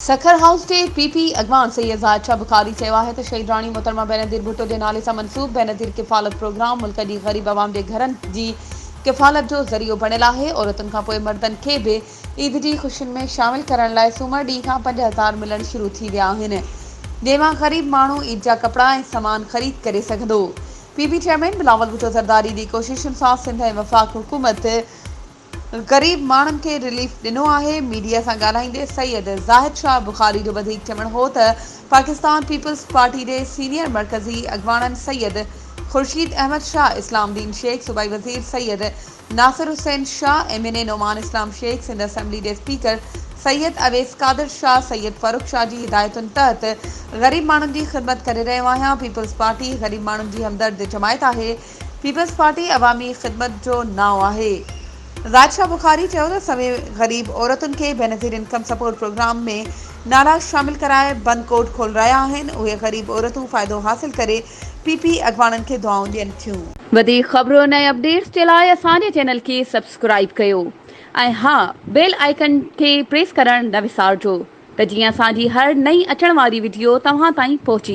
Sukkur house جي P P اڳواڻ سيد زاهد شاهه بخاري چيو آهي ته شهيد راڻي محترمه بينظير ڀٽو جي نالي سان منسوب بينظير ڪفالت پروگرام ملڪ جي غريب عوام جي گهرن جي ڪفالت جو ذريعو بڻيل آهي، عورتن کانپوء مردن کي به عيد جي خوشين ۾ شامل ڪرڻ لاء سومر ڏينهن کان 5000 ملڻ شروع ٿي ويا آهن، جنهن مان غريب ماڻهو عيد جا ڪپڙا ۽ سامان خريد ڪري سگهندو. P P chairman Bilawal Bhutto Zardari جي ڪوششن سان سنڌ ۽ وفاق حڪومت غريب ماڻهن کي رليف ڏنو آهي، ميڊيا سان ڳالهائيندي سيد زاهد شاهه بخاري جو وڌيڪ چوڻ هو ته پاڪستان پيپلز پارٽي جي سينيئر مرڪزي اڳواڻن سيد خورشيد احمد شاهه، اسلام الدين شيخ، صوبائي وزير Syed Nasir Hussain Shah, M N A Noman Islam Shaikh, Sindh assembly جي اسپيڪر سيد اويس قادر شاهه، سيد فرخ شاهه جي هدايتن تحت غريب ماڻهن جي خدمت ڪري رهيو آهيان، پيپلز پارٽي غريب ماڻهن جي همدرد جماعت آهي، پيپلز پارٽي عوامي خدمت جو نانء آهي. زاهد شاهه بخاري چيو ته سوين غريب عورتن کي بينظير انڪم سپورٽ پروگرام ۾ نالا شامل ڪرائي بند ڪوٽ کولرايا آهن، اهي غريب عورتون فائدو حاصل ڪري پي پي اڳواڻن کي دعائون ڏين ٿيون. وڌيڪ خبرن ۽ اپڊيٽس جي لاء اسان جي چينل کي سبسڪرائيب ڪيو ۽ ها بيل آئيڪن کي پريس ڪرڻ نه وسارجو ته جيئن اسان جي هر نئين اچڻ واري وڊيو توهان تائين پهچي.